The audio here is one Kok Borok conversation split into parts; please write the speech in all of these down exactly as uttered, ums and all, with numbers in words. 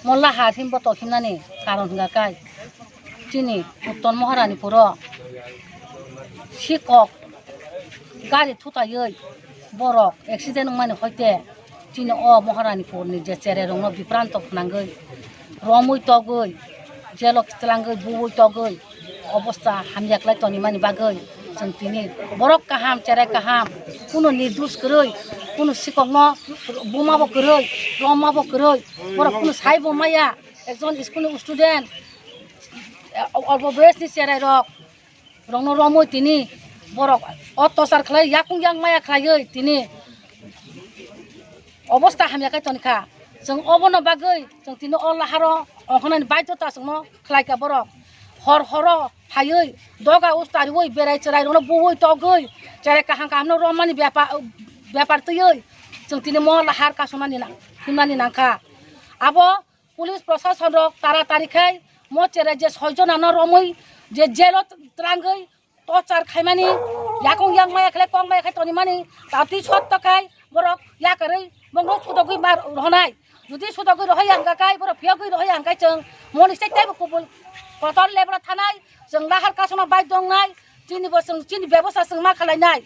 Mo lahar himbo tokhimnani karon hwnga kai chini Uttor Maharani puro sikok gari thutaiwi borok accident wngmani hoite chini o Maharani purni je chererokno bipranto phnangwi romwi togwi jelo kitlangwi buwi togwi obosta hamya khlai tonimani bagwi chwng tini borok kaham, cherai kaham, kunu nirdush kwrwi, kunu sikokno buma bo kwrwi, roma bo kwrwi, borok kunu sai bo maya, ekjon school ni student, eh, olpo boyos ni cherai rok, rokno romwi tini borok ottachar khlai, yakung yak maya khlaiwi tini obosta hamya khe tongkha. Chwng obono bagwi chwng tini o laharo ongkhornani baidhota chwngno khlaikha borok. Hor horo phaiwi doga us tariwi berai cherai rokno buwi togwi cherai kaham kahamno romani bepar, bepar twiwi chwng tini mo lahar kasumani na-, himnani nangkha. Abo police prosason rok tara tari khai mo cherai je soi jona no romwi je jelo tlangwi torture khaimani, yakung yak maya khlai kok maya khai tonimani, tati sot tokai borok yakarwi bongno sudogwi mar rohonai. Jodi sudogwi rohoi ang kai borok phiyogwi rohoi ang kai chwng moni stai taibo kubul kotor lebra thanai, chwng lahar kasuna bai dongnai, chini bo chwng chini bebosta chwng ma khlainai.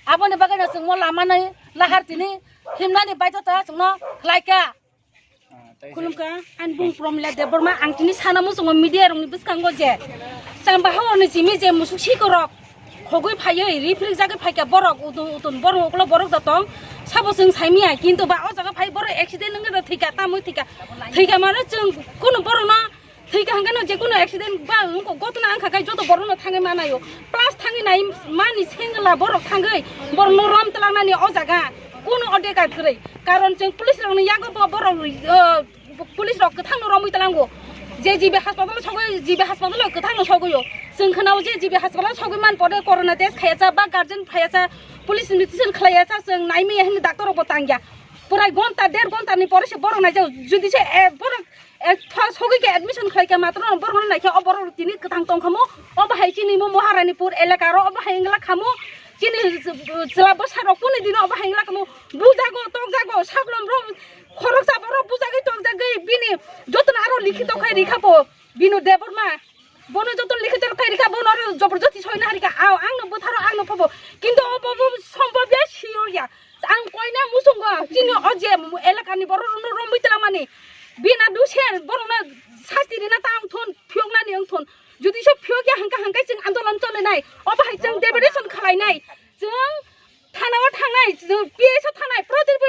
Aboni bagwi no chwng mo lamani lahar tini himnani baidhota chwngno khlaikha. Khulumkha, ang bung Promila Debbarma, ang tini sana muchungo media rokni bwskango je chamba hawarni simi je musuk sikorok khogwi phaiwi riphrikjagwi phaikha borok, utun utun borok, ukolog borok da tong, sabo chwng saimanya, kintu ba o jaga phai borok accident wngwi da thwikha, tamwi thwikha, thwikha mano chwng kunu borokno thwikha hwnkhe no je kunu accident ba wngkha, gotona wngkha khe joto borokno thangwi manaio, plus thangwi nai mani sengla borok thangwi borokno rom twlangnani o jaga. Kunu odekar kwrwi. Karon chwng police rokni yago bo borok, uh, police rok kwthangno romwi tlango. Je G B hospital sogwi, G B hospital kwthangno sogwio. Chwng khwnao je G B hospital sogwi man pore corona test khayasa ba guardian phayasa police invitation khwlayasa chwng naimaya hwnwi doctor rokbo tangya. Purai gonta, der gonta ni pore se borok naijak. Jodi se, eh, borok, eh, tho-, sogwi khe admission khlai khe matro borok no naikhe o borok tini kwthang tongkhamu. O bahai chini mo Maharanipur elaka ro o bahai wngla khamu. Chini chwla bwsa rok kuni dino obo hai wngla kamo bujago, tokjago, saklom rok khoroksa borok bujagwi tokjagwi bini jotono aro likhito khai rikha bo Binu Debbarma. Bono jotono likhito khai rikha, bono aro joborjosti soina rikha. Aw, angno butharo, angno phobo. Kintu obo bo sombhob ya, sure ya. Ang koina muchungo, chini o je elakani borok rokno romwi twlangmani. Bina dusher borokno sasti rina ta ang thun, phiyoknani ang thun. Jodi se phiyok ya hwnka hwnkai chwng andolon cholenai. Obo hai chwng degradation khwlainai. Chwng thana o thangnai, chwng P S o thangnai, Prodip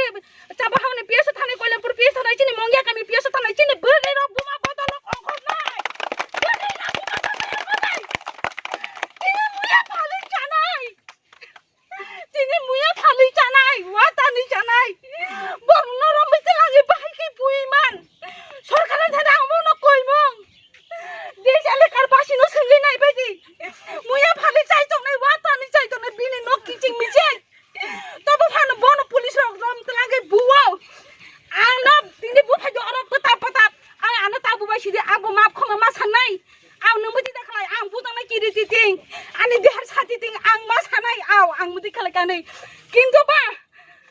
chaba hawnai P S o thangnai, Koilampur P S o thangnai, chini Mongya kami P S o thangnai, chini bwrwi rok buma bodol rok ongkhornai. Bwrwi rok buma bodol ongkhornai. Chini muya phalwi chanai. Tini muya phalwi chanai, watani chanai. Borokno romwi twlangwi bahai khe bui man. Sorkar ni thani ang bono koimung. Desh elakar basino swngwi nai bai di. Muya phalwi chai tongnai, watani chai tongnai, bini nok kiching miching. Tobo phano bono police rok rom twlangwi buo. Ang no tini buphai oro pwtap pwtap. Ang ano tabu bai sidi, ang bo map khoma ma sanai. Ang nungwi tita khlai, ang bujaknai kiri titing, ani dehar sa titing, ang ma sanai, aw, ang mudi khlai kanwi. Kintu ba,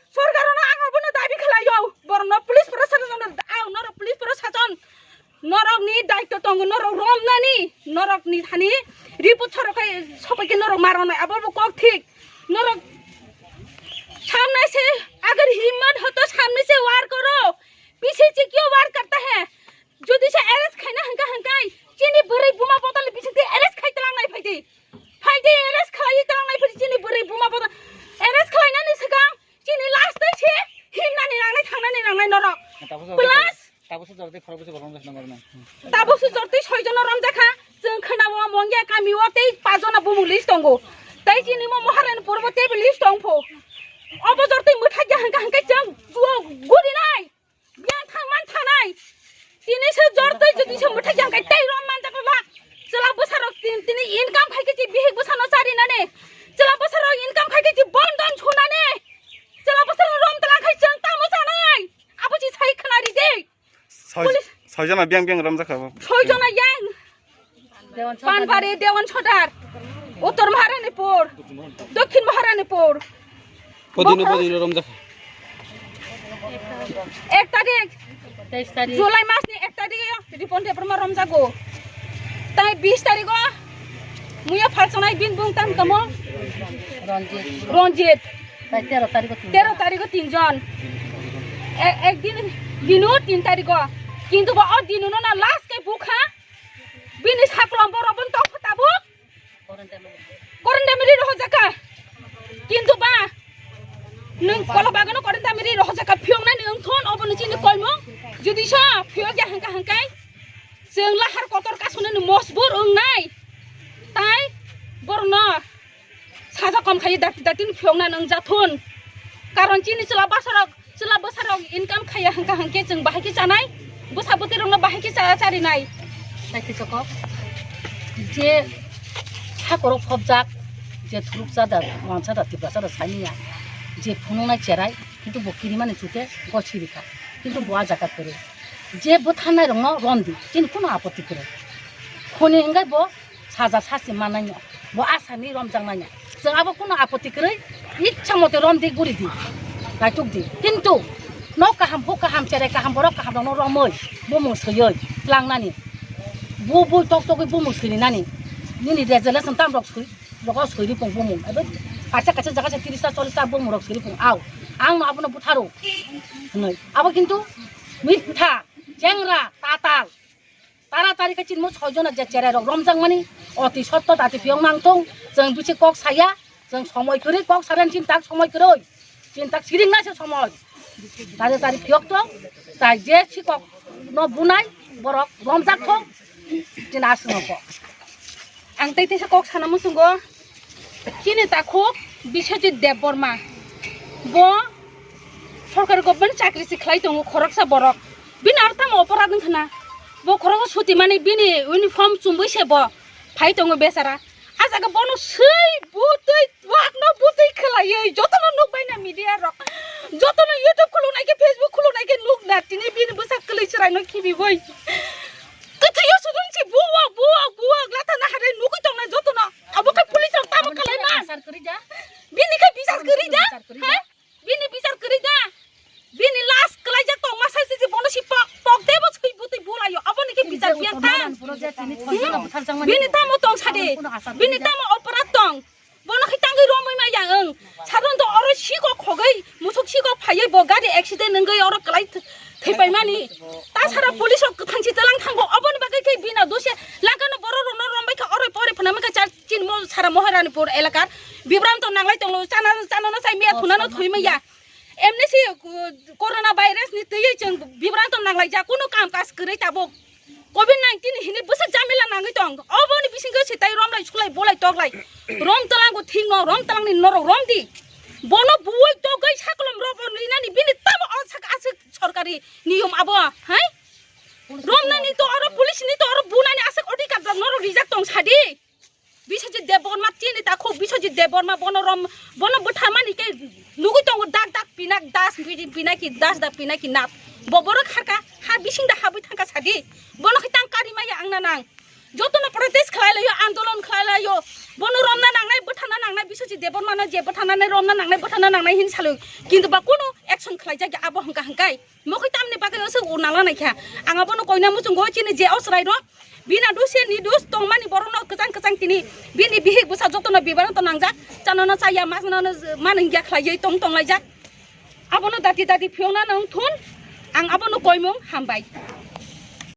sorkar no ang abono dabi khlaio, borokno police proshasonno, aw, norok police proshasonno, norokni daitto tongo, norok romnani, norokni thani report sorok khai sopai khe norok ma rwnai, abo bo kok thik, norok samne se agar himmat ho to samne se war koro, piche se kyun war karta hai, Jodi se arrest khaina hwnka hwnkai, chini bwrwi buma bodol ni bisingtwi arrest khai twlangnai phaidi. Phaidi arrest khlaiwi twlangnai phaidi chini bwrwi buma bodol. Arrest khlainani swkang chini last tei se himnani nangnai thangnani nangnai norok. Plus tabukso jortwi khorokbwse borok wngkha norokno. Tabukso jortwi soijono romjakha, chwng khwnao Mongya kamio tei pajona bumung list tongo. Tei chini mo Maharani purbo teibo list tongpho. Obo jortwi mwthakya hwnka hwnkai chwng juo gurinai. Biyang thang man thanai. Tini se jor tei jodi se mwthai jang kai tei rom man jago ba. Chwla bwsa rok tin-, tini income khai khe chi bihik bwsa no chari nani. Chwla bwsa rok income khai khe chi bon don sunani. Chwla bwsa rok rom tlang khai chwng tamo chanai. Abo chi sai khna ri de. Soi-, Police. Soi jona biyang biyang rom jakha bo. Soi jona yang. Panbari, Dewan Sodar, Uttor Maharanipur, Dokhin Maharanipur. Podino, Bokha-, podino romjak. Ek tarik, Teis tarik. July mas ni ek tarik o Ripon Debbarma romjago. Tai bis tarik o muya phalsanai bin bung tam kamo Ranjit. Ranjit. Tai tero tarik o tin. Tero tarik o tinjon. E-, ek din dinu tin tarik o. Kintu bo o dinu no na last kai bukha. Bini saklom borok bun tokha tabuk. Korinda miri rohojaka. Kintu ba nwng kola bagano korinda miri rohojaka phiyongnani wngthon obo nung chini koimung. Jodi sa phiyokya hangka hangkai. Chwng lahar kotor kasonani mosbur wngnai. Tai borno saja kom khai dati dati ni phiyokna nung jathun. Karon chini chwla basarok Chwla bwsarok income khaiya hwnkha hwnkhe chwng bahai khe chanai, bwsa bwtwirokno bahai khe cha-, charinai. Naithochokok, je sakorok phobjak, je thuruksa da, wansa da, tiprasa da saniya, je phunuknai cherai, kintu bo kirimani chute gosirikha, kintu bo ah jaga kwrwi. Je bwtharnairokno romdi, chini kunu apoti kwrwi. Khoni hwnkhe bo saja sasti mannai no, bo asani romjaknai no. Chwng abo kunu apoti kwrwi, ichha mote romdi guridi, naitukdi. Kintu nok kaham, huk kaham, cherai kaham, borok kaham rokno romwi, bumung swiwi tlangnani. Bu, bu tok tokwi bumung swirinani. Nini resolution tam rok swi, rogo swi ripung bumung. Abo kaisa kaisa jaga se tiris ta, chollis ta bumung rok swi ripung. Au, ang no abono butharo. Hwnwi. Abo kintu mitha, jengra, tatal. Taratari khe chini mo soi jona je cherai rok romjakmani oti sotto dati phiyok nang thung. Chwng bisi kok saya, chwng somoi kwrwi kok saran chin tak somoi kwrwi. Chin tak siring nai se somoi. Taratari phiyok thung. Tai je sikok no bunai borok romjak thung. Chini aswk no kok. Ang tei teisa kok sana muchungo. Chini takhuk Biswajit Debbarma. Bo sorkari government chakri se khlai tongo khoroksa borok. Bini aro tamo oporad wngkha na? Bo khoroksa sutimani bini uniform chumui se bo phai tongo bechara. A jaga bono swi butwi twakno butwi khwlaiwi jotono nukbaina media rok. Jotono YouTube khulunai khe, Facebook khulunai khe nukna tini bini bwsa kwlwi chwraino khibiwi. Kwthwio sudun si buwak, buwak, buwak lata nahare nukwi tongnai jotono. Abo khe police rok tamo kalaima. Bini khe bichar kwrwi da? Hai? Bini bichar kwrwi da? Bini last kwlaijak tongma sai se bono si pok, pok de bo swi butwi bulaio. Aboni khe bichar biya ta. Bini tamo tong sade. Bini tamo oporad tong. Bono khe tangwi romwi maya ang. Saron to oro siko khogwi, musuk siko phaiwi bo gari accident wngwi oro kwlai th-, thwipaimani. Ta sara police rok kwthang si tlang thango. Oboni bagwi khe bina dose langkano borok rokno rombai kha oroi poroi phana mangkha cha chin mo sara Moharanipur elakar. Bibranto nanglai tonglo chana, chana no sai miya thuna no thwi maya. Emni si, uh, corona virus ni twiwi chwng bibranto nanglaijak, kunu kam kaj kwrwi tabuk. Covid nineteen hini bwsa jamila nangwi tong. Oboni bisingo se tai romlai sulai bolai toklai. Rom tlango thingno, rom tlangni norok romdi. Bono buwai togwi sakolom robo rinani bini tamo o sak aswk sorkari niyom abo, hai? Romnani to oro police ni to oro bunani aswk odhikar rok norok rijak tong sadi. Biswajit Debbarma chini takhuk Biswajit Debbarma bono rom, bono bwtharmani khe nugwi tongo dak dak pinak das pi-, pinaki das da pinaki nat. Bo borok kharka ha bising da habwi thangka sadi. Bono khe tang kari maya ang na nang. Jotono protest khlai laio, andolon khlai laio. Bono romna nangnai, bwtharna nangnai, Biswajit Debbarmano je bwtharnani romna nangnai, bwtharna nangnai hin saloi. Kintu ba kunu action khlai jakya abo hwnkha hwnkhe. Mokhe tamni bagwi oso unala naikha. Ang abono koina muchungo chini je o chwrairok. Bina duse ni dus tongmani borokno kwchang kwchang tini. Bini bihik bwsa jotono bibranto nangjak. Chanano chaya, masnano manwngya khlaiwi tong tonglaijak. Abono dati dati phiyokna nang thun. Ang abono koimung hambai.